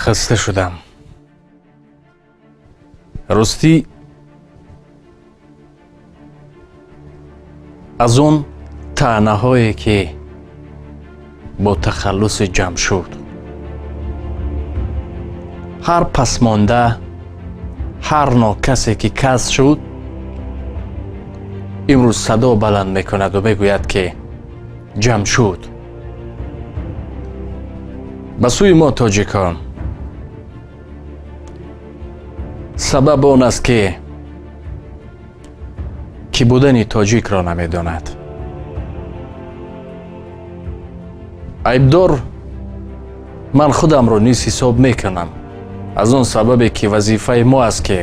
Хаста шудам. Ростӣ, аз он таънаҳое, ки бо тахаллуси Ҷамшуд ҳар пасмонда, ҳар нокасе ки кас шуд, имрӯз садо баланд мекунаду мегӯяд, ки Ҷамшуд ба сӯи мо, тоҷикон. Сабаб он аст, ки будани тоҷикро намедонад. Айбдор ман худамро низ ҳисоб мекунам, аз он сабабе, ки вазифаи мо аст, ки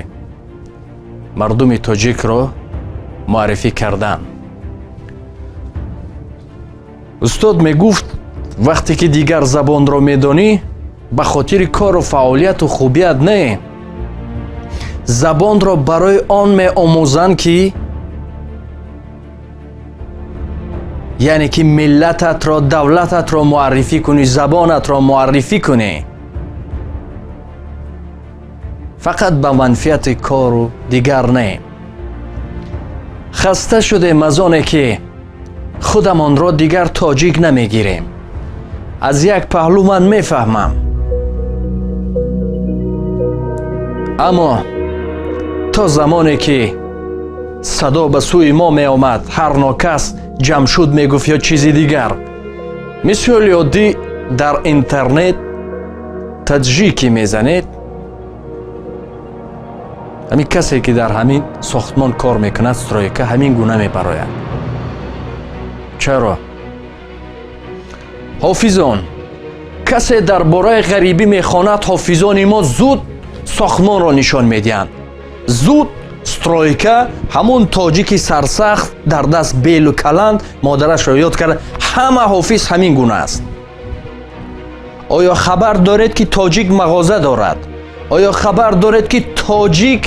мардуми тоҷикро муаррифӣ кардан. Устод мегуфт, вақте ки дигар забонро медонӣ, ба хотири кору фаъолияту хубият не, забонро барои он меомӯзанд, ки яъне ки миллататро, давлататро муаррифӣ кунӣ, забонатро муаррифӣ кунӣ. Фақат ба манфиати кору дигар не. Хаста шудем аз оне, ки худамонро дигар тоҷик намегирем. Аз як паҳлӯ ман мефаҳмам, аммо то замоне ки садо ба сӯи мо меомад, ҳар нокас Ҷамшуд мегуфт ё чизи дигар. Мисоли оддӣ, дар интернет таджики мезанед, ҳамин касе, ки дар ҳамин сохтмон кор мекунад, стройка, ҳамин гуна мебарояд. Чаро ҳофизон, касе дар бораи ғарибӣ мехонад, ҳофизони мо зуд сохтмонро нишон медиҳанд, зуд стройка, ҳамун тоҷики сарсахт, дар даст белу каланд, модарашро ёд карда. Ҳама ҳофиз ҳамин гуна аст. Оё хабар доред, ки тоҷик мағоза дорад? Оё хабар доред, ки тоҷик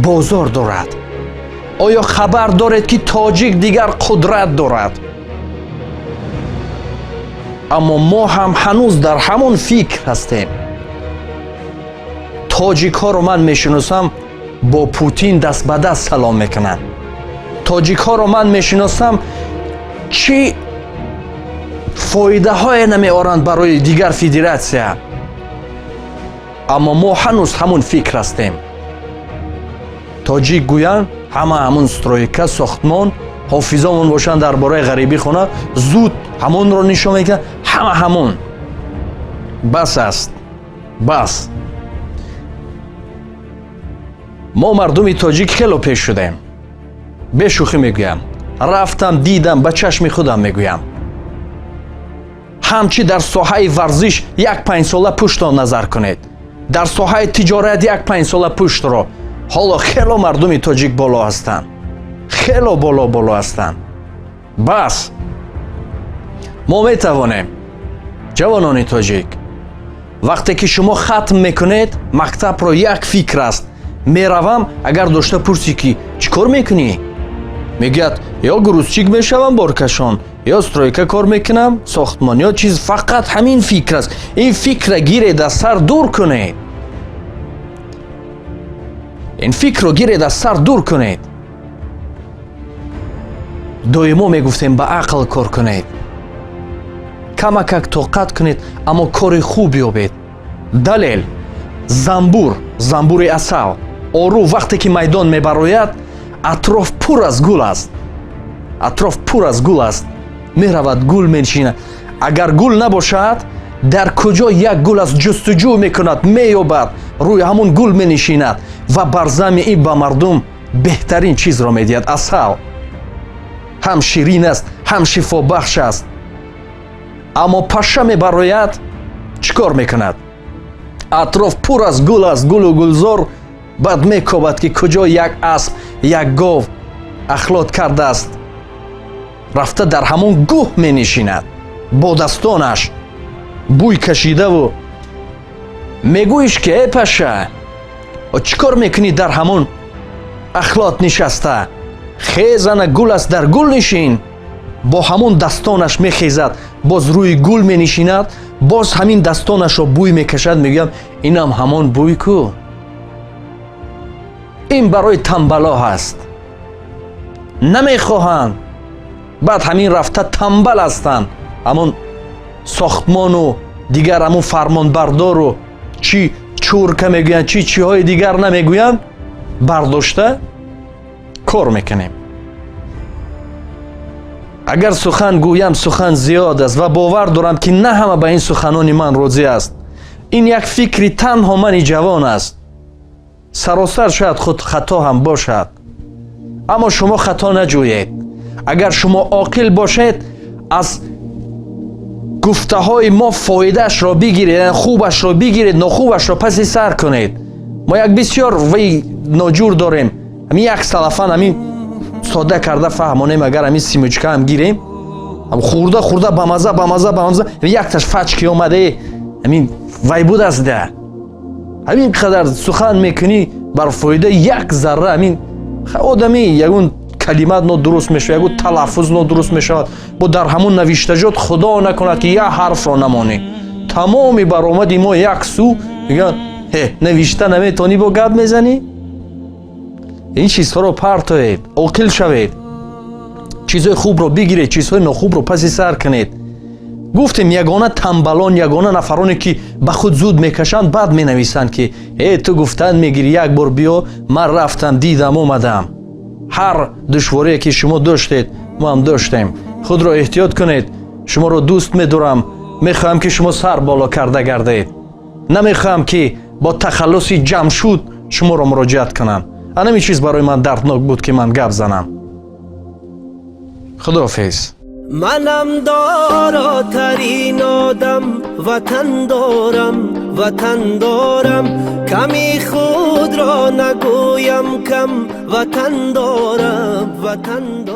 бозор дорад? Оё хабар доред, ки тоҷик дигар қудрат дорад? Аммо мо ҳам ҳанӯз дар ҳамон фикр ҳастем. Тоҷикҳоро ман мешиносам, бо Путин даст ба даст салом мекунанд. Тоҷикҳоро ман мешиносам, чӣ фоидаҳое намеоранд барои дигар федератсия, аммо мо ҳанӯз ҳамун фикр ҳастем. Тоҷик гӯянд, ҳама ҳамун стройка, сохтмон. Ҳофизомон бошанд, дар бораи ғарибӣ хона, зуд ҳамонро нишон мекунад, ҳама ҳамон. Бас аст, бас. Мо, мардуми тоҷик, хело пеш шудем. Бешӯхӣ мегӯям, рафтам, дидам, ба чашми худам мегӯям. Ҳамчи дар соҳаи варзиш як 5 сола пуштон назар кунед, дар соҳаи тиҷорат як 5 сола пуштро. Ҳоло хело мардуми тоҷик боло ҳастанд, хело боло боло ҳастанд. Бас, мо метавонем. Ҷавонони тоҷик, вақте ки шумо хатм мекунед мактабро, як фикр аст: меравам. Агар дошта пурсӣ, ки чӣ кор мекунӣ, мегӯяд: ё грузчик мешавам, боркашон, ё стройка кор мекунам, сохтмон, ё чиз. Фақат ҳамин фикр аст. Ин фикра гиред, аз сар дур кунед. Ин фикрро гиред, аз сар дур кунед. Доимо мегуфтем, ба ақл кор кунед, камакак тоқат кунед, аммо кори хуб ёбед. Далел: замбур, замбури асал, ору вақте ки майдон мебарояд, атроф пур аз гул аст, атроф пур аз гул аст. Меравад, гул менишинад. Агар гул набошад, дар куҷо як гул аст, ҷустуҷӯ мекунад, меёбад, рӯи ҳамун гул менишинад ва бар зами ин ба мардум беҳтарин чизро медиҳад: асал. Ҳам ширин аст, ҳам шифобахш аст. Аммо паша мебарояд, чӣ кор мекунад? Атроф пур аз гул аст, гулу гулзор. Баъд мекобад, ки куҷо як асп, як гов ахлот кардааст. Рафта, дар ҳамон гӯҳ менишинад, бо дастонаш бӯй кашидаву мегӯиш, ки: «Э паша, чӣ кор мекунӣ дар ҳамон ахлот нишаста? Хезана, гул аст, дар гул нишин». Бо ҳамон дастонаш мехезад, боз рӯи гул менишинад. Боз ҳамин дастонашро бӯй мекашад, мегӯям, инам ҳамон бӯй ку. Ин барои тамбало ҳаст, намехоҳанд. Баъд ҳамин рафта тамбал ҳастанд, ҳамон сохтмону дигар, ҳамон фармонбардору чӣ чурка мегӯянд, чӣ чиҳои дигар намегӯянд, бардошта кор мекунем. Агар сухан гӯям, сухан зиёд аст ва бовар дорам, ки на ҳама ба ин суханони ман розӣ аст. Ин як фикри танҳо мани ҷавон аст, саросар шояд худ хато ҳам бошад, аммо шумо хато наҷӯед. Агар шумо оқил бошед, аз гуфтаҳои мо фоидаашро бигиред, хубашро бигиред, нохубашро паси сар кунед. Мо як бисёр вай ноҷур дорем. Ҳамин як салафан, ҳамин сода карда фаҳмонем, агар ҳамин семечка ҳам гирем, хурда хурда, бамаза, бамаза, бамаза, якташ фачки омаде, ҳамин вай будааст да. Ҳамин қадар сухан мекунӣ, бар фоида як зарра ҳамин одами ягон калимат нодуруст мешавад, ягон талаффуз нодуруст мешавад. Бо дар ҳамон навиштаҷот, худо накунад, ки як ҳарфро намонӣ, тамоми баромади мо як су мегӯянд: «Ҳе, навишта наметавонӣ, бо гап мезанӣ». Ин чизҳоро партоед, оқил шавед, чизҳои хубро бигиред, чизҳои нохубро паси сар кунед. Гуфтем, ягона тамбалон, ягона нафароне, ки ба худ зуд мекашанд, баъд менависанд, ки э, ту гуфтан мегирӣ, як бор биё. Ман рафтам, дидам, омадам. Ҳар душворие, ки шумо доштед, мо ҳам доштем. Худро эҳтиёт кунед. Шуморо дӯст медорам, мехоҳам, ки шумо сар боло карда гардед. Намехоҳам, ки бо тахаллуси Ҷамшуд шуморо муроҷиат кунам. Анами чиз барои ман дарднок буд, ки ман гап занам. Худоҳофиз. Манам доротарин одам, ватан дорам, ватан дорам. Ками худро нагӯям кам, ватан дорам, ватан дорам.